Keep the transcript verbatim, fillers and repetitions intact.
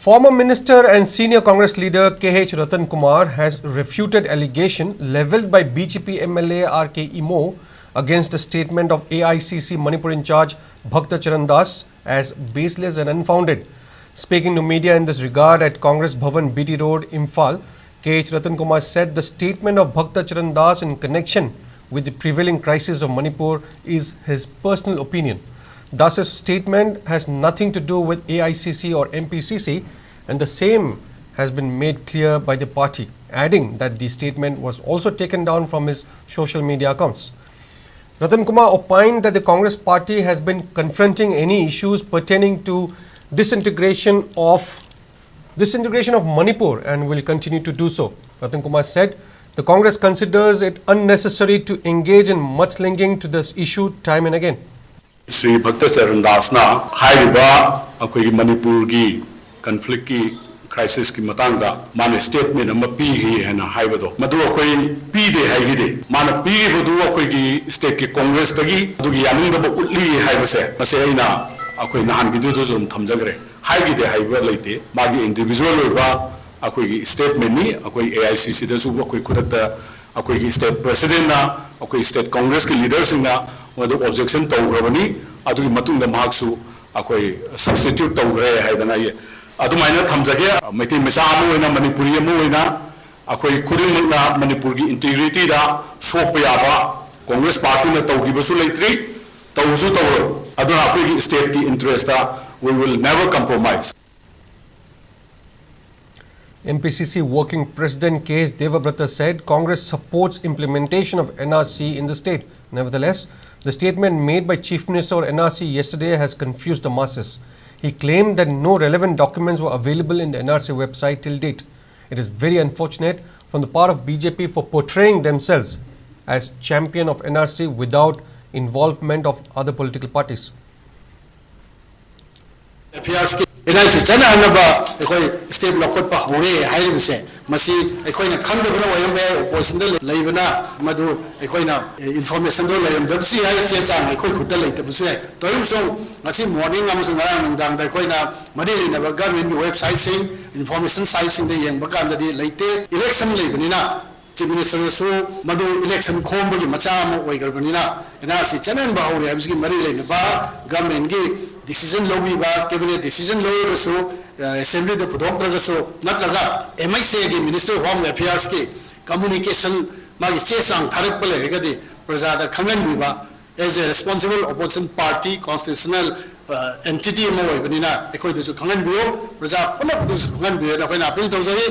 Former Minister and senior Congress leader K H Ratan Kumar has refuted allegation levelled by B J P M L A R K Imo against the statement of A I C C Manipur in charge Bhakta Charan Das as baseless and unfounded. Speaking to media in this regard at Congress Bhavan, B T Road, Imphal, K H Ratan Kumar said the statement of Bhakta Charan Das in connection with the prevailing crisis of Manipur is his personal opinion. Das's statement has nothing to do with A I C C or M P C C, and the same has been made clear by the party, adding that the statement was also taken down from his social media accounts. Ratan Kumar opined that the Congress party has been confronting any issues pertaining to disintegration of disintegration of Manipur and will continue to do so. Ratan Kumar said the Congress considers it unnecessary to engage in mudslinging to this issue time and again. Shri ꯚꯛꯇ Charan ꯗꯥꯁꯅ ꯍꯥꯏꯔꯤꯕ ꯑꯩꯈꯣꯏꯒꯤ ꯃꯅꯤꯄꯨꯔꯒꯤ ꯀꯟꯐ꯭ꯂꯤꯛꯀꯤ ꯀ꯭ꯔꯥꯏꯁꯤꯁꯀꯤ ꯃꯇꯥꯡꯗ ꯃꯥꯅ statement ꯑꯃ ꯄꯤꯈꯤ ꯍꯥꯏꯅ ꯍꯥꯏꯕꯗꯣ, ꯃꯗꯨ ꯑꯩꯈꯣꯏ ꯄꯤꯗꯦ ꯍꯥꯏꯈꯤꯗꯦ꯫ ꯃꯥꯅ ꯄꯤꯔꯤꯕꯗꯨ ꯑꯩꯈꯣꯏꯒꯤ ꯁ꯭ꯇꯦꯠꯀꯤ ꯀꯣꯡꯒ꯭ꯔꯦꯁꯇꯒꯤ ꯑꯗꯨꯒꯤ ꯌꯥꯅꯤꯡꯗꯕ ꯎꯠꯂꯤ ꯍꯥꯏꯕꯁꯦ, ꯃꯁꯤ ꯑꯩꯅ ꯑꯩꯈꯣꯏ ꯅꯍꯥꯟꯒꯤꯗꯨꯗꯁꯨ ꯑꯗꯨꯝ ꯊꯝꯖꯈ꯭ꯔꯦ꯫ ꯍꯥꯏꯈꯤꯗꯦ ꯍꯥꯏꯕ ꯂꯩꯇꯦ꯫ ꯃꯥꯒꯤ ꯏꯟꯗꯤꯕꯤꯖꯨꯋꯦꯜ ꯑꯣꯏꯕ ꯑꯩꯈꯣꯏꯒꯤ ꯁ꯭ꯇꯦꯠꯃꯦꯟꯅꯤ꯫ ꯑꯩꯈꯣꯏ ꯑꯦ ꯑꯥꯏ ꯁꯤ ꯁꯤꯗꯁꯨ ꯑꯩꯈꯣꯏ ꯈꯨꯗꯛꯇ ꯑꯩꯈꯣꯏꯒꯤ ꯁ꯭ꯇꯦꯠ ꯄ꯭ꯔꯦꯁꯤꯗꯦꯟꯠꯅ, ꯑꯩꯈꯣꯏ ꯁ꯭ꯇꯦꯠ ꯀꯣꯡꯒ꯭ꯔꯦꯁꯀꯤ ꯂꯤꯗꯔꯁꯤꯡꯅ ꯃꯗꯨ ꯑꯣꯕꯖꯦꯛꯁꯟ ꯇꯧꯈ꯭ꯔꯕꯅꯤ꯫ ꯑꯗꯨꯒꯤ ꯃꯇꯨꯡꯗ ꯃꯍꯥꯛꯁꯨ ꯑꯩꯈꯣꯏ ꯁꯕꯁ꯭ꯇꯤꯇ꯭ꯌꯨꯠ ꯇꯧꯈ꯭ꯔꯦ ꯍꯥꯏꯗꯅ ꯑꯩ ꯑꯗꯨꯃꯥꯏꯅ ꯊꯝꯖꯒꯦ꯫ ꯃꯩꯇꯩ ꯃꯆꯥ ꯑꯃ ꯑꯣꯏꯅ, ꯃꯅꯤꯄꯨꯔꯤ ꯑꯃ ꯑꯣꯏꯅ ꯑꯩꯈꯣꯏ ꯈꯨꯗꯤꯡꯃꯛꯅ ꯃꯅꯤꯄꯨꯔꯒꯤ ꯏꯟꯇꯤꯒ꯭ꯔꯤꯇꯤꯗ ꯁꯣꯛꯄ ꯌꯥꯕ ꯀꯣꯡꯒ꯭ꯔꯦꯁ ꯄꯥꯔꯇꯤꯅ ꯇꯧꯈꯤꯕꯁꯨ ꯂꯩꯇ꯭ꯔꯤ, ꯇꯧꯁꯨ ꯇꯧꯔꯣꯏ꯫ ꯑꯗꯨꯅ ꯑꯩꯈꯣꯏꯒꯤ ꯁ꯭ꯇꯦꯠꯀꯤ interest we will never compromise. M P C C Working President K H Debabrata said Congress supports implementation of N R C in the state. Nevertheless, the statement made by Chief Minister on N R C yesterday has confused the masses. He claimed that no relevant documents were available in the N R C website till date. It is very unfortunate from the part of B J P for portraying themselves as champion of N R C without involvement of other political parties. F I R C N I C ꯆꯠꯅꯍꯟꯅꯕ ꯑꯩꯈꯣꯏ step ꯂꯧꯈꯠꯄ ꯍꯧꯔꯦ ꯍꯥꯏꯔꯤꯕꯁꯦ, ꯃꯁꯤ ꯑꯩꯈꯣꯏꯅ ꯈꯪꯗꯕꯅ ꯑꯣꯏꯔꯝꯕ ꯌꯥꯏ, ꯑꯣꯄꯣꯖꯤꯁꯟꯗ ꯂꯩꯕꯅ ꯃꯗꯨ ꯑꯩꯈꯣꯏꯅ, ꯑꯦ, ꯏꯟꯐꯣꯔꯃꯦꯁꯟꯗꯣ ꯂꯩꯔꯝꯗꯕꯁꯨ ꯌꯥꯏ, ꯆꯦ ꯆꯥꯡ ꯑꯩꯈꯣꯏ ꯈꯨꯠꯇ ꯂꯩꯇꯕꯁꯨ ꯌꯥꯏ꯫ ꯇꯧꯔꯤꯕꯁꯨ ꯉꯁꯤ ꯃꯣꯔꯅꯤꯡ ꯑꯃꯁꯨꯡ ꯉꯔꯥꯡ ꯅꯨꯡꯗꯥꯡꯗ ꯑꯩꯈꯣꯏꯅ ꯃꯔꯤ ꯂꯩꯅꯕ ꯒꯚꯔꯟꯃꯦꯟꯒꯤ ꯋꯦꯕꯁꯥꯏꯠꯁꯤꯡ, ꯏꯟꯐꯣꯔꯃꯦꯁꯟ ꯁꯥꯏꯠꯁꯤꯡꯗ ꯌꯦꯡꯕ ꯀꯥꯟꯗꯗꯤ ꯂꯩꯇꯦ꯫ ꯏꯂꯦꯛꯁꯟ ꯂꯩꯕꯅꯤꯅ ꯆꯤꯐ ꯃꯤꯅꯤꯁꯇꯔꯁꯨ ꯃꯗꯨ ꯏꯂꯦꯛꯁꯟ ꯈꯣꯝꯕꯒꯤ ꯃꯆꯥꯛ ꯑꯃ ꯑꯣꯏꯈ꯭ꯔꯕꯅꯤꯅ ꯑꯦꯟ ꯑꯥꯔ ꯁꯤ ꯆꯠꯍꯟꯕ ꯍꯧꯔꯦ ꯍꯥꯏꯕꯁꯤꯒꯤ ꯃꯔꯤ ꯂꯩꯅꯕ ꯒꯚꯔꯟꯃꯦꯟꯒꯤ ꯗꯤꯁꯤꯖꯟ ꯂꯧꯕꯤꯕ, ꯀꯦꯕꯤꯅꯦꯠ ꯗꯤꯁꯤꯖꯟ ꯂꯧꯔꯒꯁꯨ, ꯑ, ꯑꯦꯁꯦꯝꯕ꯭ꯂꯤꯗ ꯄꯨꯊꯣꯛꯇ꯭ꯔꯒꯁꯨ, ꯅꯠꯇ꯭ꯔꯒ ꯑꯦꯝ ꯑꯩꯆ ꯑꯦꯒꯤ, ꯃꯤꯅꯤꯁꯇ꯭ꯔꯤ ꯑꯣꯐ ꯍꯣꯝ ꯑꯦꯐꯤꯌꯔꯁꯀꯤ ꯀꯝꯃꯨꯅꯤꯀꯦꯁꯟ, ꯃꯥꯒꯤ ꯆꯦ ꯆꯥꯡ ꯊꯥꯔꯛꯄ ꯂꯩꯔꯒꯗꯤ ꯄ꯭ꯔꯖꯥꯗ ꯈꯪꯍꯟꯕꯤꯕ, as a responsible opposition party, constitutional, ꯑ, entity ꯑꯃ ꯑꯣꯏꯕꯅꯤꯅ ꯑꯩꯈꯣꯏꯗꯁꯨ ꯈꯪꯍꯟꯕꯤꯌꯨ, ꯄ꯭ꯔꯖꯥ ꯄꯨꯝꯅꯃꯛꯇꯁꯨ ꯈꯪꯍꯟꯕꯤꯌꯨꯅ ꯑꯩꯈꯣꯏꯅ ꯑꯄꯤꯜ ꯇꯧꯖꯔꯤ꯫